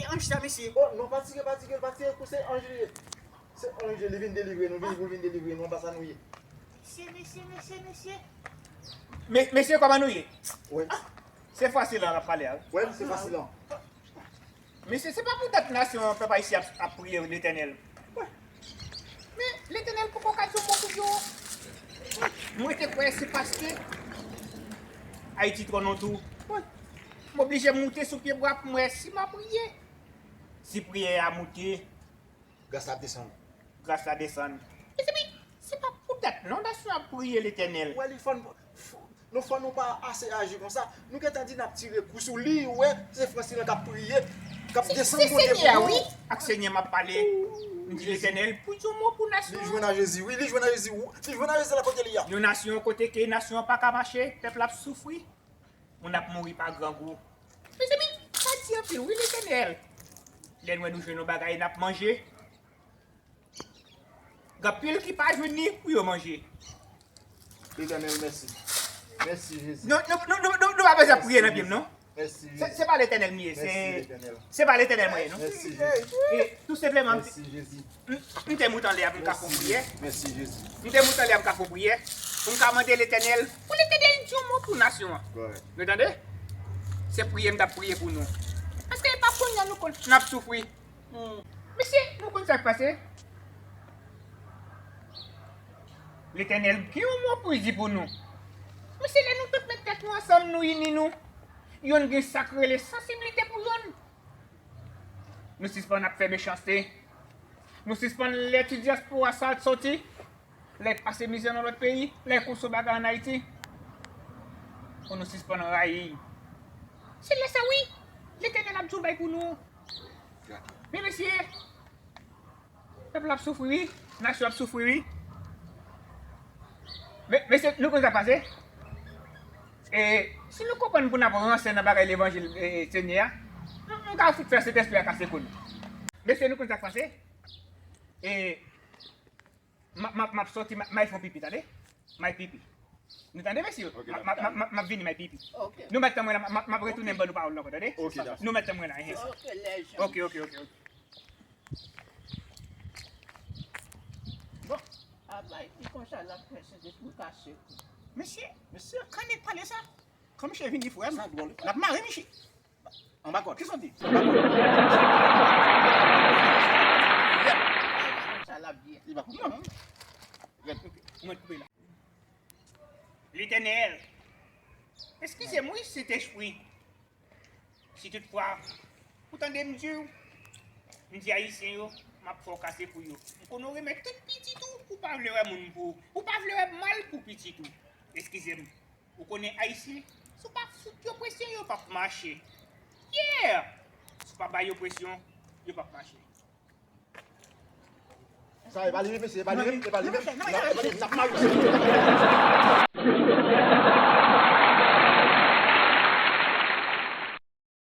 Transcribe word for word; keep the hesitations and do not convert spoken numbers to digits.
e anj sa, mesye. Oh, non, pa tire, pa tire, pa tire kou, se anj li ye. Se anj li ye, li vin delivre nou, vini pou l vin delivre nou, anba sa nou ye. Mesye, mesye, mesye, mesye. Me-, mesye, kòman nou ye? Wi. Se Fwasilan k ap pale a, wi. Wi, se Fwasilan. Mesye, se pa poutèt nasyon an, pèp ayisyen ap, ap priye Letènèl. Men Letènèl poko ka di yon mo pou yo. Mwen te kwè se paske Ayiti twò non tou. M oblije moute sou pye bwa pou m wè si m a priye. Si priyè a moute, gras la ap desann. Gras la desann. Mezanmi, se pa poutèt non nasyon ap priye Letènèl. Wè li fò n, fò, nou fò nou pa ase aji konsa. Nou gentan di n ap tire kou sou li, wè, se Fwasilan k ap priye, k ap desann Bondye pou nou. Se Senyè a, wi. Ak Senyè m ap pale. M di Letènèl pou di yon mo pou nasyon an. Li jwenn a Jezi, wi, li jwenn a Jezi, wi. Li jwenn a Jezi la kote li a. Yon nasyon kote ke nasyon an pa ka mache, pèp la ap soufri. Moun ap mouri pa grangou. Mezanmi, sa di anpil, wi, Letènèl. Lè n wè nou jwenn yon bagay, n ap manje. Gen anpil ki pa jwenn ni pou yo manje. Letènèl, mèsi. Mèsi, Jezi. Nou, nou, nou, nou, nou, nou pa bezwen ap priye nan pye m, non. Mèsi, Jezi. Se, se pa Letènèl m ye, se, se pa Letènèl mwen ye, non. Mèsi, Jezi. E, tou senpleman, m, m te moute anlè a pou m ka fè yon priyè. Mèsi, Jezi. M te moute anlè a pou m ka fè yon priyè. Pou m ka mande Letènèl, pou Letènèl di yon mo pou nasyon an. Nou tande? Se priye m t ap priye pou nou. Paske e pa kounye a nou konn n ap soufri. Mesye, nou konn sa k pase? Letènèl gen yon mo pou l di pou nou. Mesye, lè nou tout met tèt nou ansanm, nou ini nou, yonn gen sa k rele sansiblite pou yonn. Nou sispann ap fè mechanste. Nou sispann lè ti dyaspora sa soti. Lè y pase mizè nan lòt peyi, lè y konn son bagay ann Ayiti, pou nou sispann rayi. Se lè sa wi, Letènèl ap di yon bay pou nou. Men mesye, pèp la ap soufri wi, nasyon ap soufri wi. Men, mesye, nou konn sa k pase? E, si nou konprann pou n ap ranse nan bagay levanjil, e, Senyè a, nou, nou ka fout fè Sentespri a kase kou nou. Mesye, nou konn sa k pase? E, M ap, m ap, m ap sòti, m ap, m al fè yon pipi, tande? M al pipi. Nou tande, mesye? M ap, m ap, m ap, m ap vini, m al pipi. Nou mèt tann mwen la, m ap, m ap retounen ban nou pawòl la ankò, tande? Nou mèt tann mwen la, enhen. Ok, ok, ok, ok. Bon. Abay, ki konsa l ap fè Sentespri kase kou. Mesye, mesye, kannik pale sa. Kan misye vini frè m, l ap mare misye. Anba kòd. Kisa w di? Anba kòd. Sa l ap di. Li pa konprann. Mwen koupe la. Letènèl, eskize m wi, Sentespri. Si toutfwa ou tande m di w, m di Ayisyen yo, m ap fè w kase kou yo. M konnen w renmen tout pitit ou, ou pa vle wè moun pou ou, ou pa vle wè mal pou pitit ou. Eskize m. Ou konnen Ayisyen, si w pa fout yo presyon, yo p ap mache. Yeah! Si w pa ba yo presyon, yo p ap mache. Sa e pa li, mesye, e pa li, e pa li, e pa li, n ap mare misye.